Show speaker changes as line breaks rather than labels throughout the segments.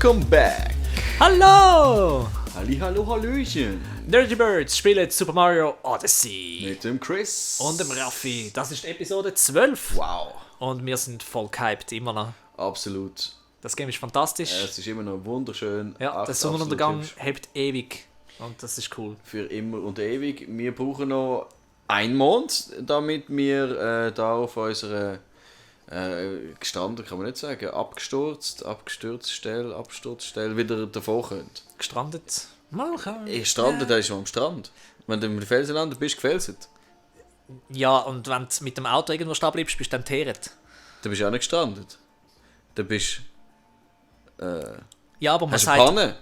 Welcome back!
Hallo!
Hallo, Hallöchen!
Nerdy Birds spielen Super Mario Odyssey.
Mit dem Chris.
Und dem Raffi. Das ist Episode 12.
Wow.
Und wir sind voll gehypt, immer noch.
Absolut.
Das Game ist fantastisch.
Es ist immer noch wunderschön.
Ja,
Echt
der Sonnenuntergang
absolut hübsch.
hebt ewig. Und das ist cool.
Für immer und ewig. Wir brauchen noch einen Monat, damit wir da auf unserer gestrandet, kann man nicht sagen, Absturzstelle wieder davon können.
Gestrandet.
Strandet, da ist man am Strand. Wenn du im Felsenland bist, gefälset.
Ja, und wenn du mit dem Auto irgendwo stehen bleibst, bist du dann teeret.
Dann bist du auch nicht gestrandet. Dann bist
Ja, aber man
hast du
sagt,
Panne.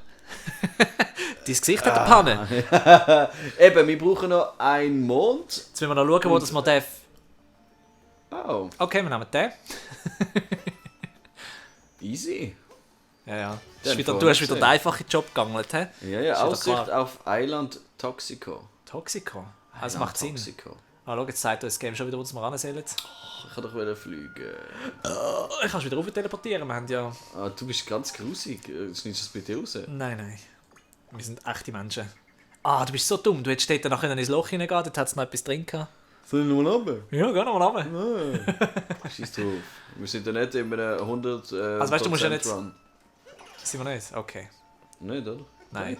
dein Gesicht hat eine Panne.
Eben, wir brauchen noch einen Monat.
Jetzt müssen wir noch schauen, wo das man darf.
Oh,
Okay, wir nehmen den.
easy.
Ja.
Den
Du
vorne
hast wieder
gesehen.
den einfachen Job gegangen, hä?
Ja,
Ist
Aussicht
klar.
auf Eiland Toxico.
Toxico. Das
Eiland
macht Sinn.
Toxico.
Ah, schau, jetzt sagt uns das Game schon wieder, wo wir ran sollen.
Ich kann doch wieder fliegen.
Ich kann wieder rauf teleportieren, wir haben ja...
Ah, du bist ganz grusig. Schneidest du das bitte raus?
Nein. Wir sind echte Menschen. Ah, du bist so dumm. Du hättest dort nachher ins Loch hineingehen, dort hat es noch etwas drin gehabt.
Soll ich nochmal runter?
Ja, geh nochmal runter.
Scheiß drauf. Wir sind ja nicht in einem 100
Also weißt du, du musst ja nicht-
Run.
Sind wir nicht? Okay.
Nicht, oder?
Nein.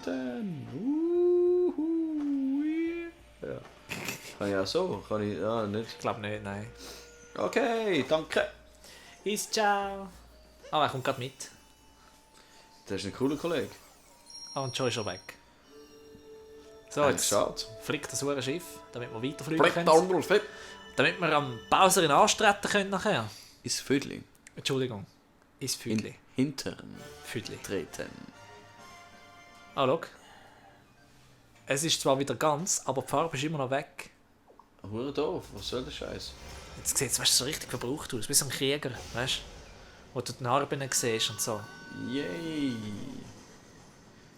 Ja. Kann ich auch so? Kann ich... Ja, nicht.
Ich glaube nicht, nein.
Okay, danke.
Ist ciao. Ah, er kommt gerade mit.
Das ist ein cooler Kollege.
Ah, und schon ist er weg. So,
Eigentlich
jetzt
schade.
fliegt das hure Schiff, damit wir weiterfliegen
Bleibt
können.
da unten fett.
Damit wir am Bowserin anstreten können nachher.
Ist Vödling.
Entschuldigung. Ist Füdli.
In Hintern
Füdli.
treten.
Ah, schau. Es ist zwar wieder ganz, aber die Farbe ist immer noch weg.
Hure doof, was soll der Scheiß?
Jetzt sieht es so richtig verbraucht aus, wie so ein Krieger, weißt du? Wo du die Narben siehst und so.
Yay!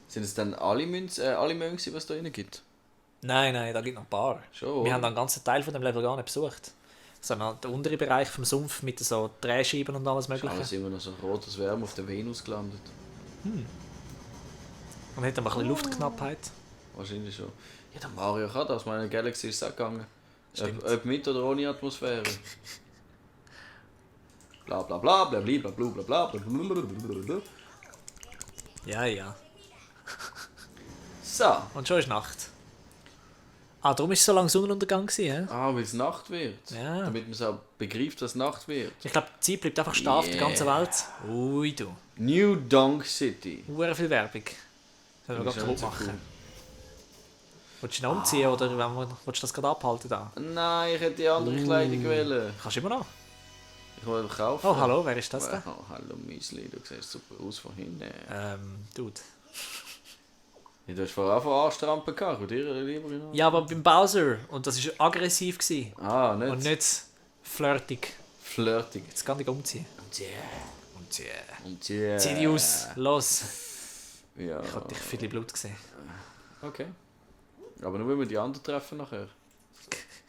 Sind es dann alle Münzen, was da drin gibt?
Nein, da gibt noch ein paar.
Schon.
Wir haben einen ganzen Teil von dem Level gar nicht besucht. Sondern der untere Bereich vom Sumpf mit so Drehscheiben und alles mögliche.
Alles immer noch so rot, als wären wir auf der Venus gelandet.
Und hätten wir ein bisschen Luftknappheit.
Wahrscheinlich schon. Ja, der Mario kann das, meine Galaxy ist auch gegangen.
Stimmt.
Ob mit oder ohne Atmosphäre. Bla bla bla bla bla bla bla bla bla bla.
Ja.
So.
Und schon ist Nacht. Ah, darum war es so lange Sonnenuntergang gewesen, hä?
Ah, weil es Nacht wird.
Ja.
Damit man es auch begreift, dass Nacht wird.
Ich glaube, die Zeit bleibt einfach stehen auf der ganzen Welt. Ui, du.
New Donk City.
Hure viel Werbung. Das
Das
können wir
ist
gerade
nicht
kaputt
so
machen. Willst du ihn noch umziehen oder willst du das gerade abhalten da?
Nein, ich hätte die andere Kleidung wählen.
Kannst du immer noch?
Ich wollte kaufen.
Oh, hallo, wer ist das denn?
Oh, hallo Müsli, du siehst super aus von hinten.
Dude.
Ja, du hast vorher auch von Anstrampen gehabt, und dir lieber in
Ja, aber beim Bowser. Und das war aggressiv. Gewesen.
Ah, nicht,
Und nicht flirtig.
flirtig.
Jetzt kann ich umziehen.
Und yeah.
Zieh die aus. Los.
Ja.
Ich hab dich viel Blut gesehen.
Okay. Aber nur wenn wir die anderen treffen nachher.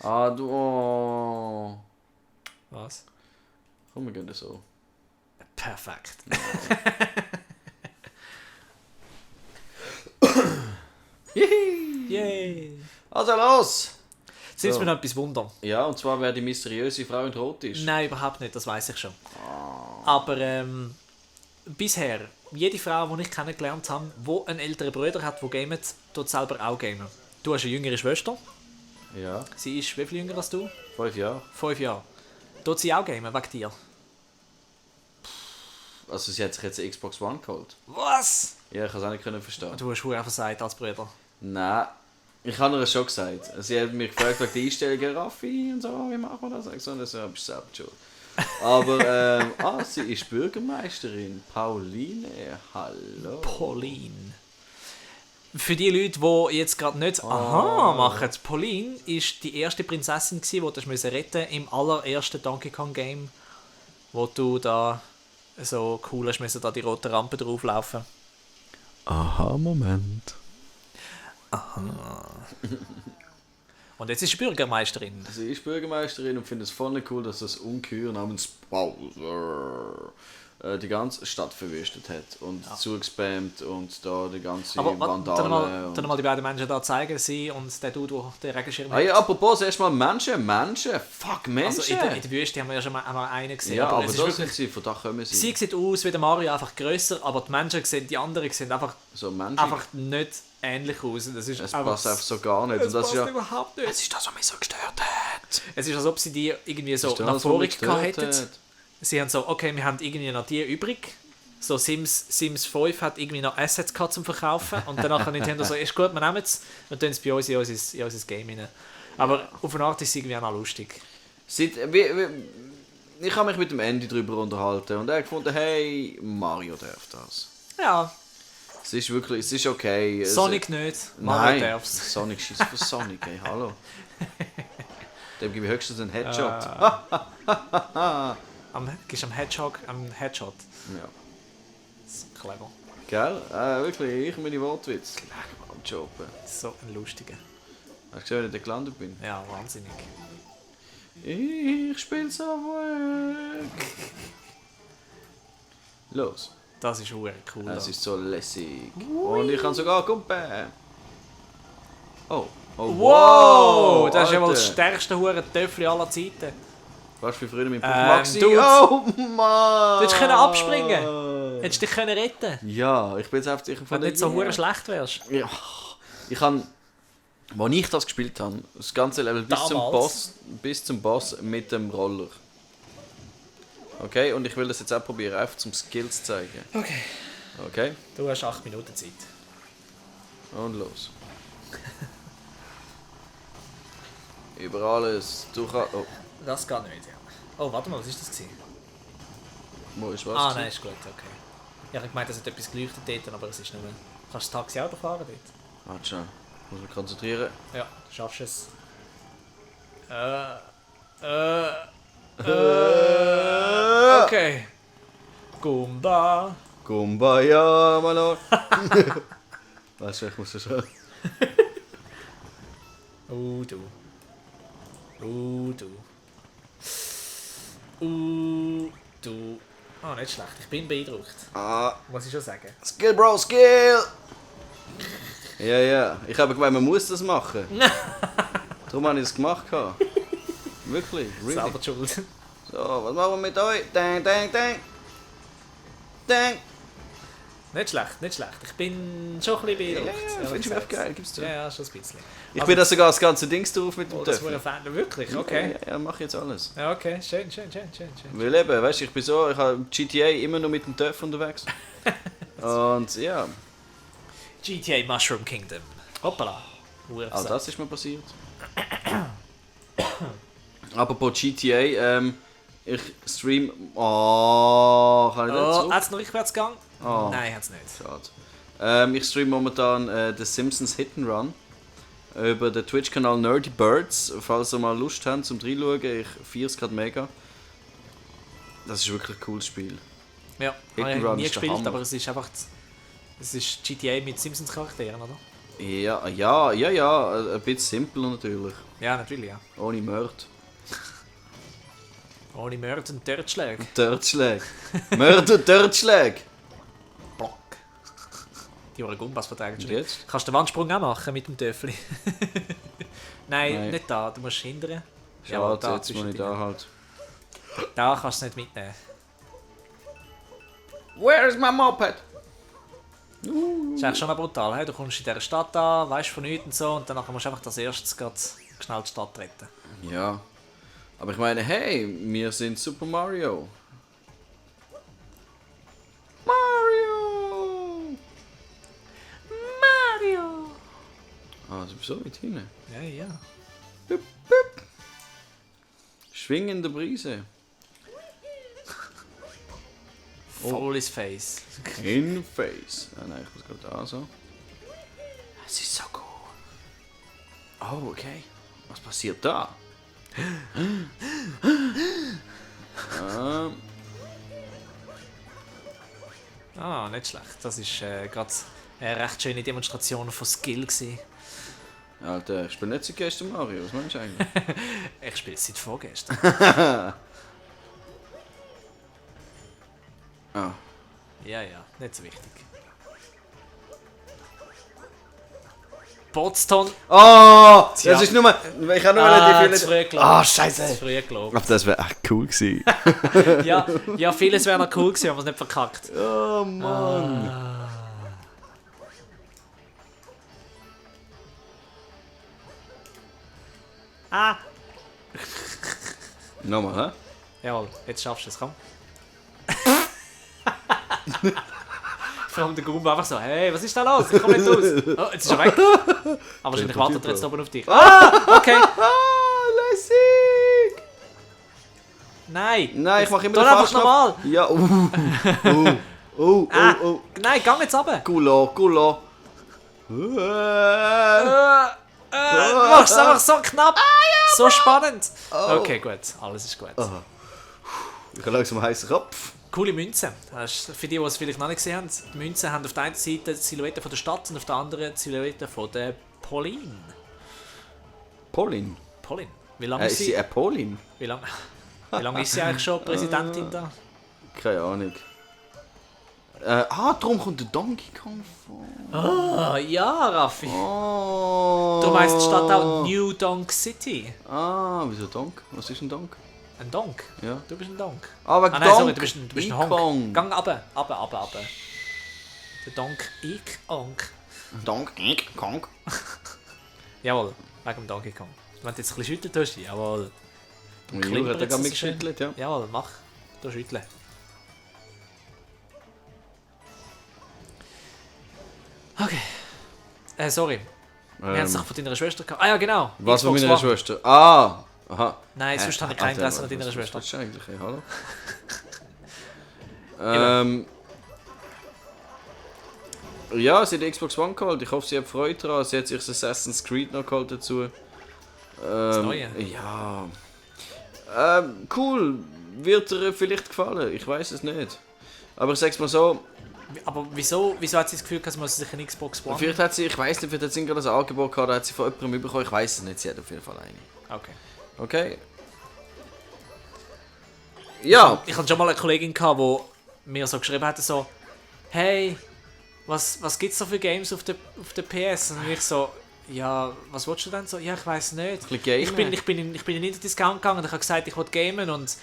Ah, du... Oh.
Was?
Komm, wir gehen so.
Perfekt. Yay.
Also los!
Jetzt nimmt
So.
mich noch etwas Wunder.
Ja, und zwar wer die mysteriöse Frau in Rot ist.
Nein, überhaupt nicht, das weiß ich schon. Aber bisher, jede Frau, die ich kennengelernt habe, die einen älteren Bruder hat, der gamet, tut selber auch gamen. Du hast eine jüngere Schwester.
Ja,
Sie ist wie viel jünger als du?
5 Jahre.
5 Jahre. Tut sie auch gamen, wegen dir?
Also sie hat sich jetzt eine Xbox One geholt.
Was?
Ja, ich kann es auch nicht können verstehen.
Du hast verdammt versagt als Bruder.
Nein, ich habe ihr schon gesagt. Sie hat mich gefragt wegen der Einstellung, Raffi und so, wie machen wir das? Ich so, das bist du selbst schuld. Aber, sie ist Bürgermeisterin. Pauline, hallo.
Pauline. Für die Leute, die jetzt gerade nicht Aha machen, Pauline war die erste Prinzessin, die du retten musst im allerersten Donkey Kong Game, wo du da so cool hast, müssen da die rote Rampe drauflaufen.
Aha, Moment.
Und jetzt ist sie Bürgermeisterin.
Sie ist Bürgermeisterin und findet es voll cool, dass das Ungeheuer namens Bowser die ganze Stadt verwüstet hat und zugespammt und da die ganze
Aber
Vandalen.
dann mal die beiden Menschen da zeigen, sie und der Dude, der den Regenschirm
Ah ja, apropos, erstmal Menschen, fuck Menschen!
Also in der Wüste haben wir ja schon mal einen gesehen.
ja, aber
es ist
da
wirklich,
sind sie, von da kommen sie.
sie sieht aus wie der Mario, einfach grösser, aber die Menschen sehen, die anderen sehen einfach
Menschen.
nicht ähnlich aus. Das ist
Es passt einfach so gar nicht.
Es passt überhaupt nicht.
Es ist das, was mich so gestört hat.
Es ist, als ob sie die irgendwie so
Das ist das,
nach
was mich
vorig
gestört
hätten.
hat.
Sie haben so, okay, wir haben irgendwie noch die übrig. So Sims 5 hat irgendwie noch Assets gehabt zum Verkaufen. Und danach hat Nintendo so, ist gut, wir nehmen es und tun es bei uns in unser Game rein. Aber auf eine Art ist es irgendwie auch noch lustig.
Ich habe mich mit dem Andy darüber unterhalten und er hat gefunden, hey, Mario darf das.
Ja,
Es ist wirklich, es ist okay.
Sonic nicht, Mario
Nein,
darf's.
Sonic schießt für Sonic, hey, hallo. Dem gebe ich höchstens einen Headshot.
Gehst am Hedgehog, am Headshot.
Ja.
Das ist clever.
Gell? Wirklich, ich und meine Wortwitze. Leck mal am Jobben.
So ein lustiger.
Hast du gesehen, wenn ich da gelandet bin?
Ja, wahnsinnig.
Ich spiel's auf Work. Los.
Das ist cool.
Es ist so lässig. Und ich kann sogar kumpen. Oh. Oh,
Wow! Das ist ja wohl das
Alter.
stärkste Hurentöffel aller Zeiten.
Was für früher mit Maxi?
du-
Oh Mann!
Du hättest können abspringen. Hättest dich können retten.
Ja, ich bin jetzt einfach...
Wenn du nicht so hure schlecht wärst.
Ja, ich habe, als ich das gespielt habe, das ganze Level bis zum Boss mit dem Roller. Okay, und ich will das jetzt auch probieren, einfach zum Skills zeigen.
Okay.
Okay,
Du hast 8 Minuten Zeit.
und los. Über alles, durch... Oh,
Das geht nicht, ja. Oh, warte mal, was ist das gewesen?
wo ist was?
Ah, nein, ist gut, okay. Ja, ich habe gemeint, es hat etwas geleuchtet dort, aber es ist nicht mehr... Kannst du das Taxi auch fahren dort?
Warte schon, muss mich konzentrieren.
Ja, du schaffst es. Okay. Gumba.
Kumbaya, Manor. Weißt du, ich muss das schon...
Du. Du. Ah, nicht schlecht. Ich bin beeindruckt.
Ah,
Muss ich schon sagen.
Skill, Bro, Skill! Ja, ja. Ich habe gemeint, man muss das machen. Darum habe ich es gemacht. Wirklich, really.
Selber die schuld.
So, was machen wir mit euch? Dang, dang, dang. Dang.
Nicht schlecht, nicht schlecht. Ich bin schon ein bisschen beeindruckt.
Ja,
ehrlich
findest du
gesagt.
geil, gibst du.
Ja, schon ein bisschen.
Ich bin da sogar das ganze Ding drauf mit dem
Oh, das war
Töffel.
ein Fan. Wirklich? Okay.
Ja, mach jetzt alles.
Ja, okay. Schön.
Weil eben, weißt du, ich habe GTA immer noch mit dem Töffel unterwegs. Und ja,
GTA Mushroom Kingdom. Hoppala.
auch das ist mir passiert. Apropos GTA, ich stream... Oh, kann ich das
Oh,
zurück?
hat es noch rückwärts gegangen?
Oh.
Nein, hat es nicht.
Schade. Ich stream momentan The Simpsons Hit and Run über den Twitch-Kanal Nerdy Birds. Falls ihr mal Lust habt zum reinschauen, ich feiere es gerade mega. Das ist wirklich ein cooles Spiel.
Ja,
Hit
habe
and
ich
Run
nie
ist der
gespielt,
Hammer.
aber es ist einfach... Es ist GTA mit Simpsons-Charakteren, oder?
Ja, ein bisschen simpler natürlich.
Ja, natürlich, ja.
Ohne Mord.
Ohne Mörder und Törtschläge.
Törtschläge. Mörder, Törtschläge.
Block. Die waren Gumbas vertragen.
Und jetzt?
Kannst du den Wandsprung auch machen mit dem Töffel? Nein,
Nein.
nicht da. Du musst hindern.
Schade,
da
jetzt muss ich
zwischendrin.
da halt.
Da kannst du es nicht mitnehmen.
Where is my moped?
Das ist eigentlich schon noch brutal. He? Du kommst in dieser Stadt an, weißt von nichts und so, und dann musst du einfach als erstes schnell die Stadt retten.
Ja. Aber ich meine, hey, wir sind Super Mario. Mario!
Mario!
Ah, du bist so weit hinten.
Ja.
Bup, bup. Schwingende Brise.
Voll ins Face.
In face. Ah nein, ich muss gerade da so. Es ist so cool. Oh, okay. Was passiert da?
Ah, nicht schlecht. Das war gerade eine recht schöne Demonstration von Skill gewesen.
Alter, ich spiele nicht seit gestern Mario. Was meinst du eigentlich?
Ich spiele es seit vorgestern.
Ah,
nicht so wichtig. Potsdam.
Oh!
Tja.
Das ist nur... Ich habe nur die
zu früh
viele...
gelobt.
Ah,
Zu
scheiße!
früh gelobt.
Aber das wäre echt cool gewesen.
Ja, vieles wäre noch cool gewesen, aber es nicht verkackt.
Oh Mann!
Ah!
Nochmal, hä?
Jawohl, jetzt schaffst du es, komm. Vor allem der Gumba einfach so, hey, was ist da los? Ich komm nicht raus. Oh, jetzt ist er weg. Aber wahrscheinlich wartet er jetzt oben auf dich. Ah, okay.
Ah, lässig!
Nein.
Nein, ich mache immer
Tu
den
einfach
Fahrschlaf.
normal.
Ja, oh.
Nein, gang jetzt runter.
Gulo.
Du machst es einfach so knapp. So spannend. Okay, gut. Alles ist gut.
Ich habe langsam einen heißen Kopf.
Coole Münzen. Das ist für die, die es vielleicht noch nicht gesehen haben, die Münzen haben auf der einen Seite die Silhouette von der Stadt und auf der anderen die Silhouette von der Pauline.
Pauline?
Pauline. Wie lange
Ist sie eine Pauline?
Wie lange ist sie eigentlich schon Präsidentin da?
Keine Ahnung. Darum kommt der Donkey Kong vor.
Ah, ja, Raffi.
Oh.
Darum heisst die Stadt auch New Donk City.
Ah, wieso Donk? Was ist ein Donk?
Ein Donk?
Ja.
Du bist ein Donk.
Ah, wegen
Ah nein,
Donk.
sorry, du bist ein Honk.
Kong.
Gang runter. Der Donk Onk.
Donk Kong.
Jawohl, wegen dem Donkey Kong. Wenn du jetzt ein bisschen schüttelt hast, jawohl.
Jura hat er gerade
so
mitgeschüttelt, ja.
Jawohl, mach. Du schütteln. Okay. Sorry. Wir haben es doch von deiner Schwester gehabt. Ah ja, genau.
Was von
Xbox
meiner
One.
Schwester? Ah! Aha.
Nein, sonst habe ich kein Interesse an deiner Schwester.
Was ist eigentlich? Hey, hallo? Ja, sie hat die Xbox One geholt. Ich hoffe, sie hat Freude daran. Sie hat sich Assassin's Creed noch geholt dazu.
Das Neue?
Ja. Cool. Wird ihr vielleicht gefallen? Ich weiß es nicht. Aber ich sag's mal so.
Aber wieso hat sie das Gefühl, dass man sich eine Xbox One...
Vielleicht hat sie, ich weiß nicht, vielleicht hat sie gerade ein Angebot gehabt, da hat sie von jemandem bekommen. Ich weiß es nicht. Sie hat auf jeden Fall eine.
Okay.
Okay. Ja.
Ich hatte schon mal eine Kollegin, die mir so geschrieben hat, so, hey, was gibt's da für Games auf der PS? Und ich so, ja, was willst du denn so? Ja, ich weiß nicht.
Ein bisschen gamen.
Ich bin in den Discount gegangen und ich habe gesagt, ich will gamen und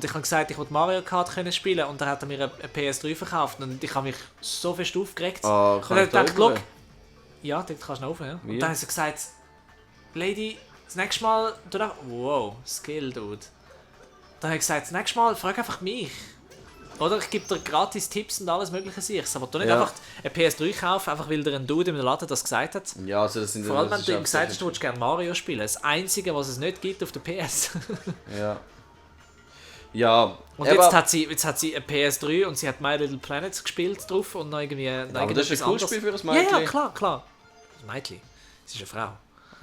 ich habe gesagt, ich will Mario Kart können spielen und dann hat er mir eine PS3 verkauft und ich habe mich so fest aufgeregt.
Ah,
und
kann
dann
ich da
dachte ich,
oben?
ja, dort kannst du noch rauf, ja.
Wie?
Und dann hat sie gesagt, Lady, das nächste Mal, du darfst, wow, Skill, Dude. Dann habe ich gesagt, das nächste Mal frag einfach mich. Oder ich gebe dir gratis Tipps und alles mögliche Sichs. Aber du nicht
Ja.
einfach eine PS3 kaufen, einfach weil dir ein Dude im Laden das gesagt hat.
Ja, also das sind
Vor allem, wenn
das
du
ist
ihm gesagt hast,
einfach-
du willst gerne Mario spielen. Das Einzige, was es nicht gibt auf der PS.
Ja. Ja.
Und
aber,
jetzt hat sie eine PS3 und sie hat My Little Planets gespielt drauf und noch irgendwie...
aber das ist ein cooles Spiel für ein
Ja,
Mädchen.
ja, klar. Ein Mädchen. Sie ist eine Frau.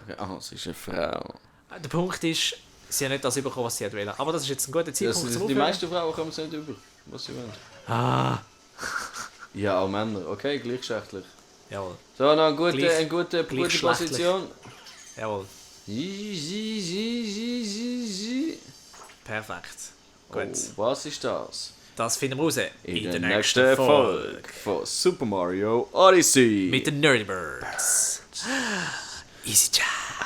Okay. Ah, sie ist eine Frau.
Der Punkt ist, sie hat nicht das bekommen, was sie wollte. Aber das ist jetzt ein guter
Ja,
Zeitpunkt zum
die
Aufhören.
meisten Frauen kommen es nicht über, was sie wollen.
Ah,
Ja, auch Männer. Okay, gleichgeschlechtlich.
jawohl.
So, noch eine gute,
Gleich-
eine gute
gleichgeschlechtlich.
Position.
Jawohl.
Sie.
Perfekt.
Oh,
Gut.
was ist das?
Das finden wir raus
In der nächsten Folge von Super Mario Odyssey.
Mit den Nerdybirds. Easy Job.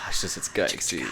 Ist das jetzt geil gewesen?